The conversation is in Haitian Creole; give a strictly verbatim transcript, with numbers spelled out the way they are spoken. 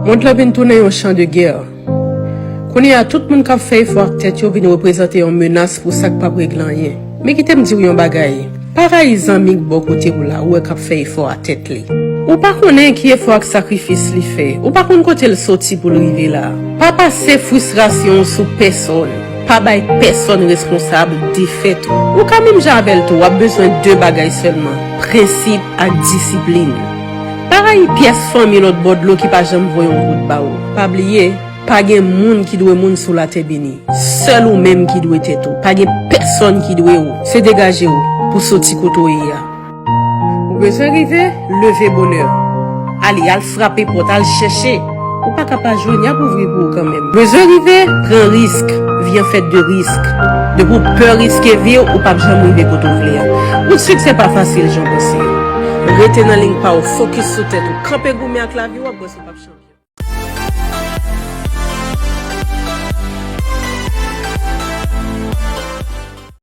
Mond lan vin tounen yon chan de gè. Kounye a, tout moun k ap fè efò ak tèt yo vin reprezante yon menas pou sa k p ap regle anyen. Men kite m di w yon bagay, pa rayi zanmi k bò kote w la ou wè k ap fè efò a tèt li. Ou pa konnen ki efò ak sakrifis li fè. Ou pa konn kote l soti pou l rive la. Pa pase fristrasyon w sou pèsonn. Pa bay pèsonn responsab defèt ou. Ou ka menm jan avè l tou, w ap bezwen de bagay sèlman, prensip ak disiplin. Pa rayi pyès fanmi lòt bò dlo ki pa janm voye yon goud ba ou. Pa bliye, pa gen moun ki dwe moun sou latè beni. Sèl ou menm ki dwe tèt ou. Pa gen pèsonn ki dwe ou. Se degaje w pou soti kote w ye a. Ou bezwen rive, leve bonè. Ale, al frape pòt, al chèche. Ou pa ka pa jwenn, y ap ouvri pou ou kanmenm. Bezwen rive, pran risk. Vi an fèt de risk. Depi w pè riske vi w, ou p ap janm rive kote w vle a. Wout siksè pa fasil jan w panse. Rete nan liy pa w, fokis sou tèt ou, kanpe goumen ak lavi w, w ap wè si w p ap chanpyon.